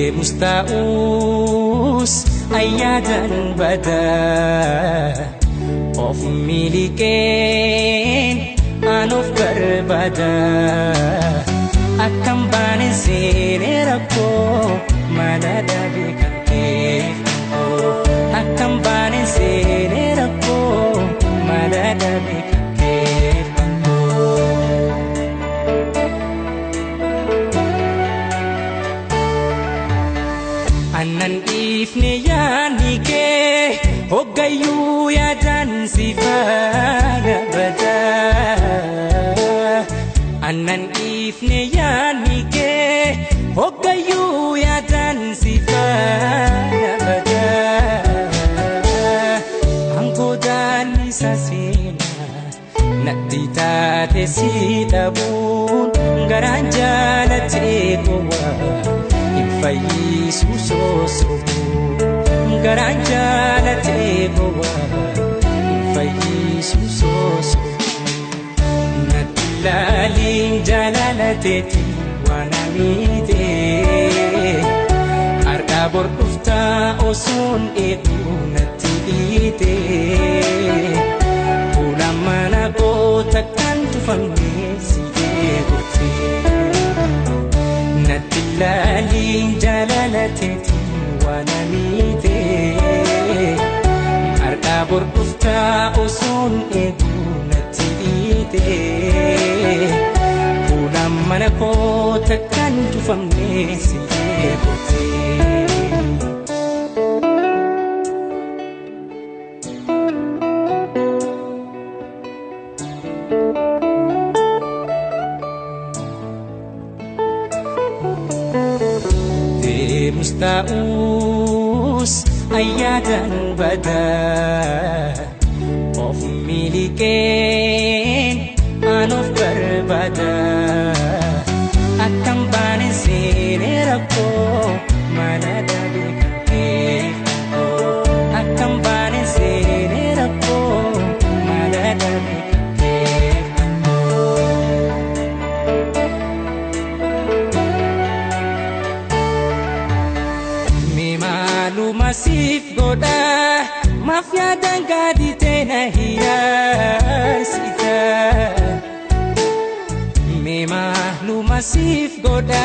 Deemus ta'us ayyaadan badaa of miliqeen an of barbaada akkam baane seenee rakkoo mala dhabe kan keef akkam baane seenee rakkoo mala dhabe kan keef. Annan dhiifne yaadni kee hoggayyuu yaadaan si faana badaa. Annan dhiifne yaadni kee hoggayyuu yaadaan si faana badaa. Angoodaan isa seenaa natti taate si dhabuun garaan jaalatee gowwaa. Fayyisu soosobu garaan jaalatee gowwaa fayyisu soosobu natti laaliin jaalalateeti waan amiitee harkaa bor dhuftaa osoon eeguu natti dhiitee fuula mana goota kan tufamne si eegutee. Natti laaliin jaalalateeti waan amiitee harkaa bor dhuftaa osoon eeguu natti dhiitee fuula mana koota kan cufamne si eegutee. Deemus ta'us ayyaadan badaa of miliqeen an of barbaada akkam baane seenee rakkoo mala dhabe kan keef akkam baane seenee rakkoo mala dhabe kan keef. Maaluma siif godha maaf yaadaan gaaditee na hiraarsita. Mee maaluma siif godha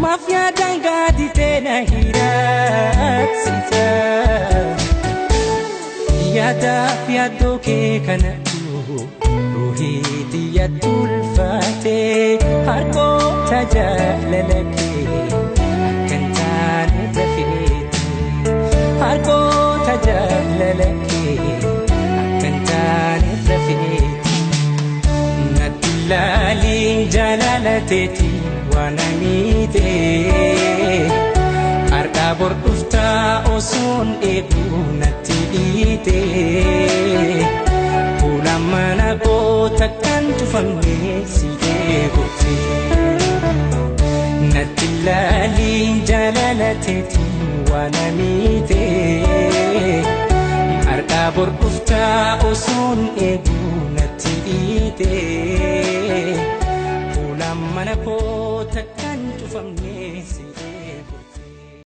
maaf yaadaan gaaditee na hiraarsita. Yaadaaf yaaddoo kee kanatu ruuhii xiyyaatti ulfaatee harkoota jaalala kee akka hin taane dafeeti. Harkoota jaalala kee akka hin taane rafeeti. Natti laaliin jaalalateeti waan amiitee harkaa bor dhuftaa osoon eeguu natti dhiitee fuula mana goota kan cufamne si eegutee. Natti laaliin jaalalateeti waan amiitee harkaa bor dhuftaa osoon eeguu natti dhiitee fuula mana koota kan cufamne si